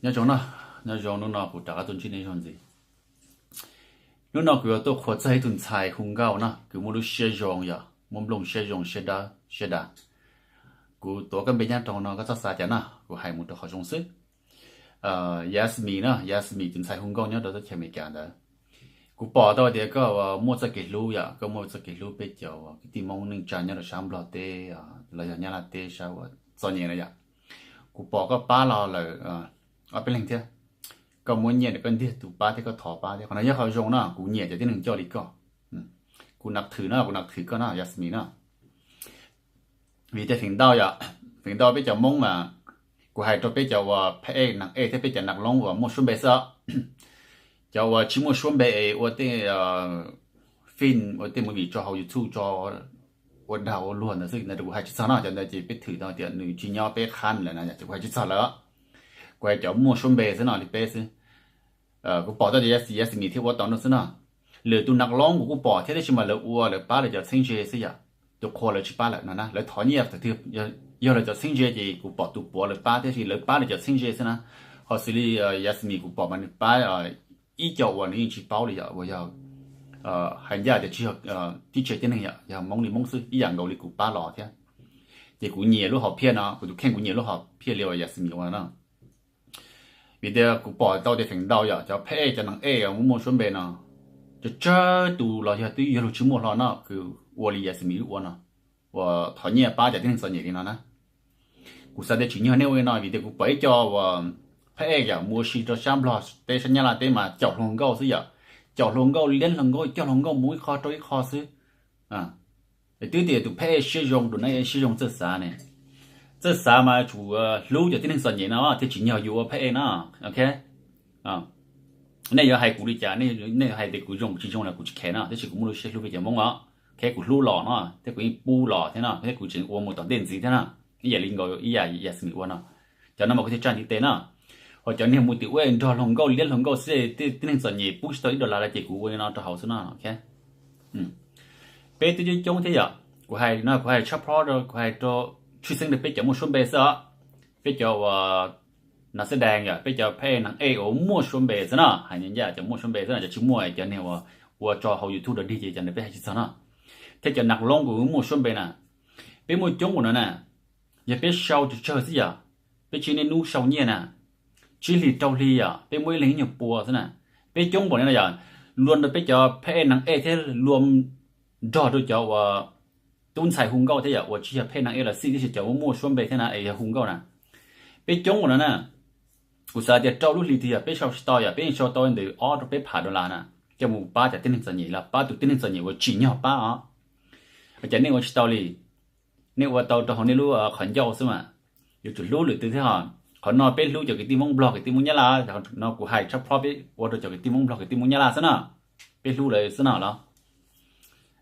Nyob zoo na, nyob zoo, hnub no kuv rov qab tuaj ntsib nej ib zaug ntxiv. Hnub no kuv yuav tuaj qhuas txog ib tug ntxhais hu nkauj no, kws muaj lub siab zoo yom, muaj nplooj siab zoo, siab dawb siab dav. Kuv tuav koj npe nyob rau no, koj txhob xav cas no, kuv hais mus rau qhov zoo xwb. Yasmine no, Yasmine tus ntxhais hu nkauj nyob rau teb chaws Amelikas ntawd. Kuv pom tau tias koj muaj txoj kev hlub yom, koj muaj txoj kev hlub peb cov kwv tij Hmoob neej tsa nyob rau sab Nplog teb los yog Nyab Laj teb sab uas txom nyem na yom. Kuv pom koj pab los lawm ob peb leeg thiab. Koj muab nyiaj rau koj ntiag tus pab thiab koj thov pab thiab, qhov no yog qhov zoo no, kuv nyiam cov tib neeg coj li koj. Kuv nab thwm no, kuv nab thwm koj no Yasmine no. Vim tias feem ntau yom, feem ntau peb cov Hmoob mas, kuv hais rau peb cov uas phab ej nas ej thiab peb cov nas loob uas muaj suab npe xwb os. Cov uas tsis muaj suab npe es ua tej film, ua tej movie tso hauv YouTube tso, ua dag ua luag ntawd xwb, ntawd kuv hais tsis txog no, cov ntawd ces peb thwm tau tias nws tsis nyob peb qhab lawm na, ces kuv hais tsis txog lawm. Kuv hais cov muaj suab npe xwb no li peb xwb. Kuv pom tau tias Yasmine thiaj ua tau no xwb no. Lwm tus nas loob kuv kuj pom thiab, tab sis mas lawv ua lawv pab lawv cov txheeb ze xwb yom. Tus qhua lawv tsis pab lawm no na, lawv thov nyiaj, yog lawv cov txheeb ze ces kuv pom tus puav lawv pab thiab, tab sis lawv pab lawv cov txheeb ze xwb na. Ho xws li Yasmine kuv pom mas nws pab ib co uas nws yeej tsis paub li yom, uas yog hais ncaj tias tsis yog tib tsev tib neeg yom, yog Hmoob li Hmoob xwb, ib yam nkaus li kuv pab los thiab. Ces kuv nyiam lub hom phiaj no, kuv tus kheej kuv nyiam lub hom phiaj li uas Yasmine ua no. Vim tias kuv pom tau tias feem ntau yom, cov phab ej cov nas ej uas muaj muaj suab npe no, tsawg tsawg tus los yog twb yog luag tsis muaj hlo no, kws ua li Yasmine ua no, uas thov nyiaj pab cov tib neeg txom nyem li no na. Kuv xav tias tsim nyog nej ua li no, vim tias kuv pom ib co uas phab ej yom mus ua si rau sab Nplog teb sab Nyab Laj teb mas caum hluas nkauj xwb yom. Caum hluas nkauj, liab hluas nkauj, coj hluas nkauj mus ib qho rau ib qho xwb. Twb tias tus phab ej siab zoo, tus nas ej siab zoo, txawj xav ne. Txawj xav mas tsum hlub cov tib neeg txom nyem no thiaj tsim nyog yus ua phab ej no. Ok, nej yuav hais kuv li cas, nej hais tias kuv zoo kuv tsis zoo los kuv tsis kheev no, tab sis kuv muaj lub siab hlub peb cov Hmoob os. Ok, kuv hlub los no thiab kuv yeej pub los thiab no, thiab kuv tseem ua mus tom ntej ntxiv thiab no. Ib yam li nkaus ib yam Yasmine ua no, cov no mas kuv thiaj tsa ntiv tes no. Ho cov niag mus tim ub nrog hluas nkauj liab hluas nkauj xwb, tib neeg txom nyem pub tsis tau ib dollar los ces kuv ua li no rau hauv xwb no. Ok, peb twb coob coob thiab yom. Kuv hais no kuv hais tshaj plaub rau, kuv hais rau tshwj xeeb rau peb cov muaj suab npe xwb os. Peb cov uas nas xab dees yom, peb cov phab ej nas ej uas muaj suab npe xwb no, hais ncaj cov muaj suab npe xwb no, cov tsis muaj, cov niag uas ua tso hauv YouTube dog dig ces cov ntawd peb hais tsis txog no. Thiab cov nas loob uas muaj suab npe na, peb muaj coob npaum no na. Yog peb sau tsawg tsawg xwb yom, peb tsis niaj hnub sau nyiaj na, tsib hlis rau hli yom peb muaj ib leeg ib nyuag pua xwb na. Peb coob npaum li no yom, luag ntawm peb cov phab ej nas ej thiab luag nrog rau cov uas tub ntxhais hu nkauj thiab yom, uas tsis yog phab ej nas ej los xij, tab sis cov uas muaj suab npe thiab na es yog hu nkauj na, peb coob npaum no na. Kuv xav tias rau lub hli twg yog peb sau tsis tau yom, peb yeej sau tau ntawm ob rau peb phav dollar na, coj mus pab cov tib neeg txom nyem los pab tus tib neeg txom nyem uas tsim nyog pab os. Cas nej ua tsis tau li? Nej ua tau rau hauv nej lub qhov ncauj xwb mas, yuav tsum hlub lwm tus thiab ho. Qhov no peb hlub cov kwv tij Hmoob Nplog kwv tij Hmoob Nyab Laj, no kuv hais tshaj plaub peb ua rau cov kwv tij Hmoob Nplog kwv tij Hmoob Nyab Laj xwb no, peb hlub lawv xwb no los.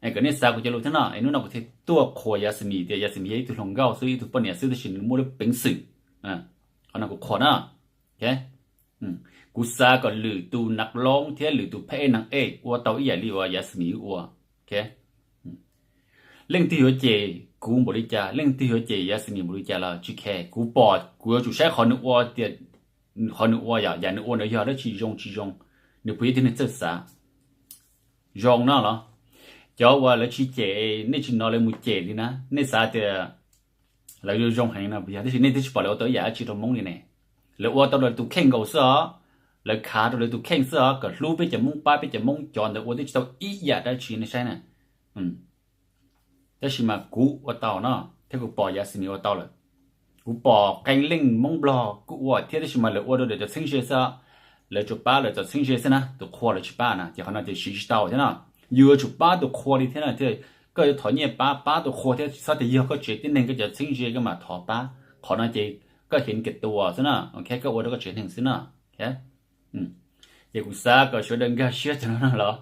Es kom nej xav kuv cov lus thiab no, es hnub no kuv thiaj tuaj qhuas Yasmine tias Yasmine yog ib tug hluas nkauj xwb, ib tug poj niam xwb, tab sis nws muaj lub peev xwm. Qhov no kuv qhuas na. Kuv xav kom lwm tus nas loob thiab lwm tus phab ej nas ej ua tau ib yam li uas Yasmine ua. Leej twg yuav cem kuv npaum li cas, leej twg yuav cem Yasmine npaum li cas los tsis khe, kuv pom kuv yuav tsum saib qhov nws ua tias, qhov nws ua yom, yam nws ua ntawd yog dab tsi zoo tsis zoo, nws puas yog ib tug neeg txawj xav. Zoo no los, cov uas lawv tsis cem, nej tsis hnov lawv mus cem li na, nej xav tias lawv zoo heev no puas yog? Tab sis nej twb tsis pom lawv ua tau ib yam dab tsi rau Hmoob li ne. Lawv ua tau rau lawv tus kheej nkaus xwb os, lawv khav rau lawv tus kheej xwb os, kom hlub peb cov Hmoob, pab peb cov Hmoob, cov ntawd ua twb tsis tau ib yam dab tsi nej saib na. Tab sis mas kuv ua tau no, thiab kuv pom Yasmine ua tau lawm. Kuv pom qee leej Hmoob Nplog kuj ua thiab, tab sis mas lawv ua rau lawv cov txheeb ze xwb, lawv tsuas pab lawv cov txheeb ze xwb na, tus qhua lawv tsis pab na, ces qhov no ces siv tsis tau thiab no. Yus yuav tsum pab tus qhua li thiab no, thiaj koj yuav thov nyiaj pab, pab tus qhua thiab, tsis txhob tias yog koj tsev tib neeg koj cov txheeb ze koj mam thov pab. Qhov no ces koj hiv kev tua xwb na, ok, koj ua rau koj tsev neeg xwb na. Ces kuv xav kom sawv daws nkag siab cov no no los,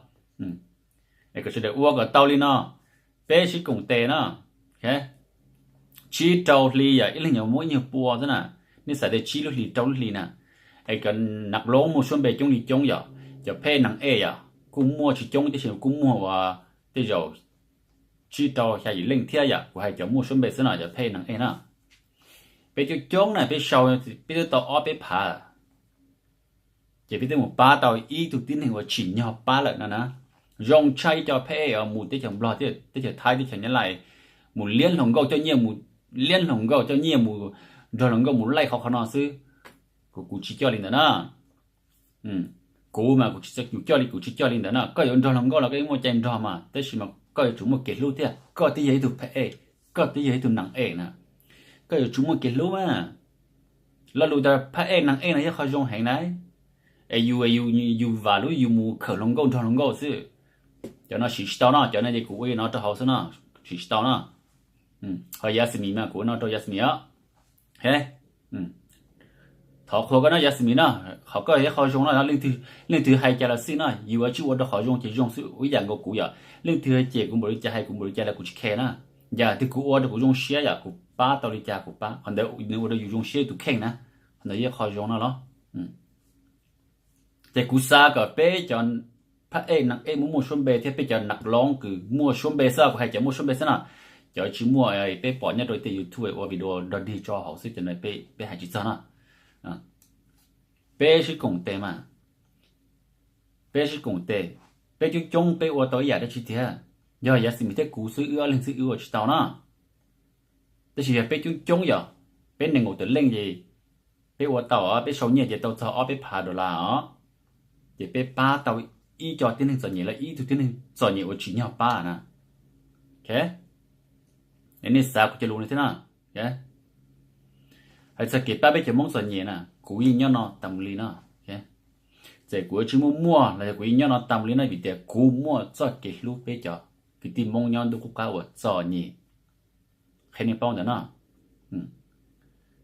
kom sawv daws ua kom tau li no, peb sib koom tes no. Tsib rau hli yom, ib leeg yuav muab ib nyuag pua xwb na, nej xav tias tsib lub hlis rau lub hli na, es cov nas loob muaj suab npe coob li coob yom, cov phab ej nas ej yom kuj muaj tsis coob, tab sis kuj muaj uas tej zaum tsib rau xya yim leej thiab yom, kuv hais cov muaj suab npe xwb no, cov phab ej nas ej na. Peb coob coob na, peb sau, peb twb tau ob peb phav, Ces peb twb mus pab tau ib tug tib neeg uas tsim nyog pab lawm no na. Zoo tshaj ib co phab ej mus teb chaws Nplog, teb chaws Thaib, teb chaws Nyab Laj, mus liab hluas nkauj coj nyiaj, mus liab hluas nkauj coj nyiaj, mus nrog hluas nkauj mus laij qhov qhov no xwb. Kuv, kuv tsis coj li ntawd na. Kuv mas kuv tsis, kuv coj li, kuv tsis coj li ntawd na. Koj yuav nrog hluas nkauj los koj yeej muaj cai nrog mas, tab sis mas koj yuav tsum muaj kev hlub thiab. Koj twb yog ib tug phab ej, koj twb yog ib tug nas ej na, koj yuav tsum muaj kev hlub mas. Lo lus tias phab ej nas ej no yog qhov zoo heev na. Es yus, yus vam lub yus mus khawm hluas nkauj nrog hluas nkauj xwb. Cov no siv tsis tau no, cov no ces kuv ua li no rau hauv xwb no, siv tsis tau no. Ho Yasmine mas kuv ua no rau Yasmine os. Thov qhuas koj no Yasmine no, qhov koj yog qhov zoo no, leej twg hais cas los xij no, yus ua tsis ua rau qhov zoo ces zoo xwb, ib yam nkaus kuv yom. Leej twg cem kuv npaum li cas, hais kuv npaum li cas los kuv tsis khe na. Yam twg kuv ua rau kuv zoo siab yom, kuv pab tau li cas kuv pab, qhov ntawd nws ua rau yus zoo siab tus kheej na. Qhov ntawd yog qhov zoo no los. Ces kuv xav kom peb cov phab ej nas ej muaj muaj suab npe thiab peb cov nas loob kws muaj suab npe xwb, kuv hais cov muaj suab npe xwb na. Cov tsis muaj peb pom nyob rau tej YouTube ua video dog dig tso hauv xwb, cov no peb hais tsis txog na. Peb sib koom tes mas, peb sib koom tes, peb coob coob peb ua tau ib yam dab tsi tiag. Yog Yasmine thiab kuv xwb, wb ob leeg xwb wb ua tsis tau na. Tab sis yog peb coob coob yom, peb nees nkaum tawm leej ces peb ua tau os, peb sau nyiaj ces tau txog ob peb phav dollar os. Ces peb pab tau ib co tib neeg txom nyem los ib tug tib neeg txom nyem uas tsim nyog pab na. Nej xav kuv cov lus no thiab na. Hais txog kev pab peb cov Hmoob txom nyem na, kuv yeej nyob no tas mus li no. Txawm kuv yuav tsis muaj muaj los yog kuv yeej nyob no tas mus li no vim tias kuv muaj txoj kev hlub peb cov kwv tij Hmoob nyob ntuj qub qab uas txom nyem. Qhia nej paub ntawd no.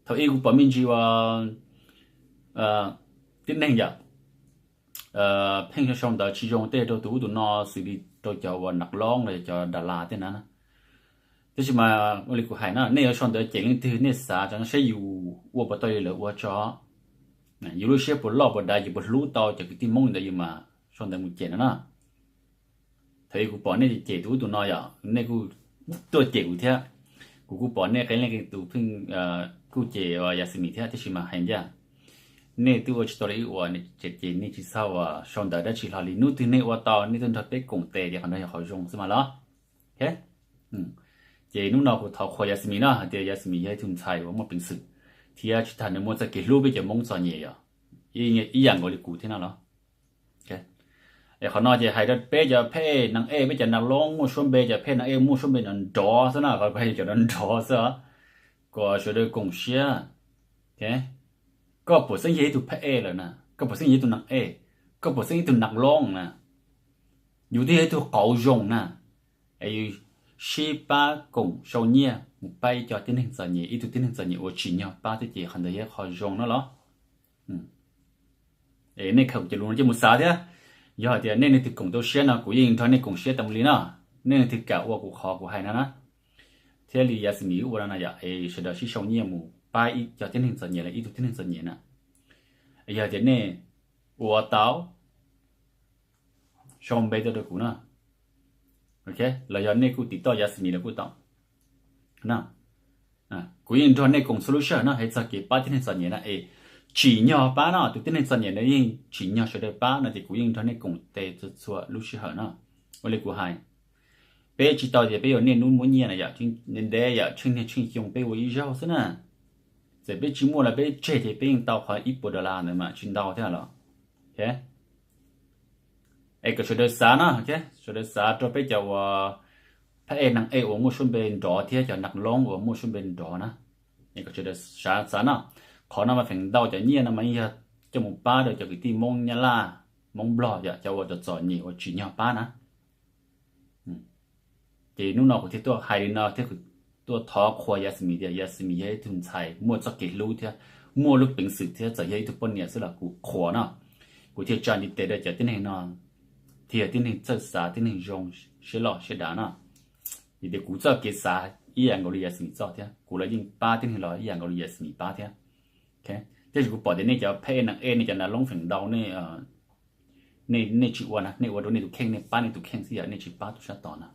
Thaum ub kuv pom me ntsis uas tib neeg yom, pheej sau ntawv tsis zoo tej rau tus ub tus no xws li rau cov uas nas loob los cov das las tej na. Tab sis mas ua li kuv hais na, nej yuav sau ntawv cem leej twg nej xav tso saib yus ua puas tau li lawv ua tso. Yus lub siab puas loj puas dav, yus puas hlub tau cov kwv tij Hmoob li ntawd yus mas sau ntawv mus cem no na. Thaum ub kuv pom nej cem tus ub tus no yom, nej kuj tuaj cem kuv thiab. Kuv kuj pom nej qee leej qee tus pheej kuj cem Yasmine thiab, tab sis mas hais ncaj, nej twb ua tsis tau li wb ua, ces nej tsis txhob ua sau ntawv dab tsi hlo li. Hnub twg nej ua tau nej tuaj nrog peb koom tes ces qhov no yog qhov zoo xwb mas los. Ces hnub no kuv thov qhuas Yasmine no hais tias Yasmine yog ib tug ntxhais uas muaj peev xwm, thiab tsis tas nws muaj txoj kev hlub peb cov Hmoob txom nyem yom, ib yam nkaus li kuv thiab no los. Es qhov no ces hais rau peb cov phab ej nas ej, peb cov nas loob muaj suab npe, cov phab ej nas ej muaj suab npe nrov nrov xwb na, qhov kuv hais cov nrov nrov xwb os, kom sawv daws koom siab. Koj puas xeeb yog ib tug phab ej lawm na, koj puas xeeb yog ib tug nas ej, koj puas xeeb ib tug nas loob na, yus twb yog ib tug qauv zoo na, es yus sib pab koom sau nyiaj mus pab ib co tib neeg txom nyem, ib tug tib neeg txom nyem uas tsim nyog pab thiab ces qhov ntawd yog qhov zoo no los. Es nej khaws cov lus no coj mus xav thiab. Yog hais tias nej leej twg koom tau siab no kuv yeej nrog nej koom siab tas mus li no. Nej leej twg kam ua kuv qhov kuv hais no na, thiaj li Yasmine ua no na yom, es sawv daws sib sau nyiaj mus pab ib co tib neeg txom nyem los ib tug tib neeg txom nyem na. Yog hais tias nej ua tau, sau npe tuaj rau kuv na, los yog nej kuj tim toj Yasmine los kuj tau. Kuv yeej nrog nej koom txhua lub sij hawm no, hais txog kev pab tib neeg txom nyem na es tsim nyog pab no, tus tib neeg txom nyem na yeej tsim nyog sawv daws pab no ces kuv yeej nrog nej koom tes txhua lub sij hawm no. Ua li kuv hais, peb tsis tau tias peb yuav niaj hnub muab nyiaj na yom, ntev yom, tsheej niaj tsheej xyoo peb ua ib zaug xwb na. Txawm peb tsis muaj los peb tseg ces peb yeej tau qhov ib puas dollar ntawd mas tsis ntau thiab los. Es kom sawv daws xav no, sawv daws xav rau peb cov uas phab ej nas ej uas muaj suab npe nrov thiab cov nas loob uas muaj suab npe nrov na, es kom sawv daws xav xav no. Qhov no mas feem ntau cov nyiaj no mas yeej yog coj mus pab rau cov kwv tij Hmoob Nyab Laj, Hmoob Nplog yom, cov uas txom txom nyem uas tsim nyog pab na. Ces hnub no kuv thiaj tuaj hais li no thiab kuv tuaj thov qhuas Yasmine tias Yasmine yog ib tug ntxhais muaj txoj kev hlub thiab muaj lub peev xwm thiab txawm yog ib tug poj niam xwb los kuv qhuas no. Kuv thiaj tsa ntiv tes rau cov tib neeg no, thiab tib neeg txawj xav, tib neeg zoo siab loj siab dav no. Vim tias kuv txoj kev xav ib yam nkaus li Yasmine txoj thiab, kuv los yeej pab tib neeg los ib yam nkaus li Yasmine pab thiab. Tab sis kuv pom tias nej cov phab ej nas ej, nej cov nas loob feem ntau nej, nej tsis ua na, nej ua rau nej tus kheej, nej pab nej tus kheej xwb yom, nej tsis pab tus sab tod na.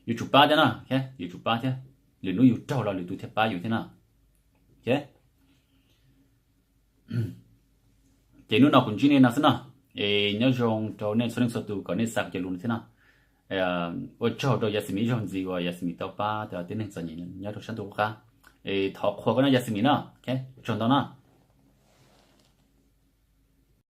Yuav tsum pab thiab no, yuav tsum pab thiab. Lwm hnub yus raug los lwm tus thiaj pab yus thiab no. Es hnub no kuv ntsib nej no xwb no. Es nyob zoo rau nej txhua leej txhua tus, kom nej xav kom cov lus no thiab no. Ua tsaug rau Yasmine ib zaug ntxiv uas Yasmine tau pab tib neeg txom nyem nyob rau sab ntuj qub qab. Es thov qhuas koj no Yasmine no. Ua tsaug ntau no.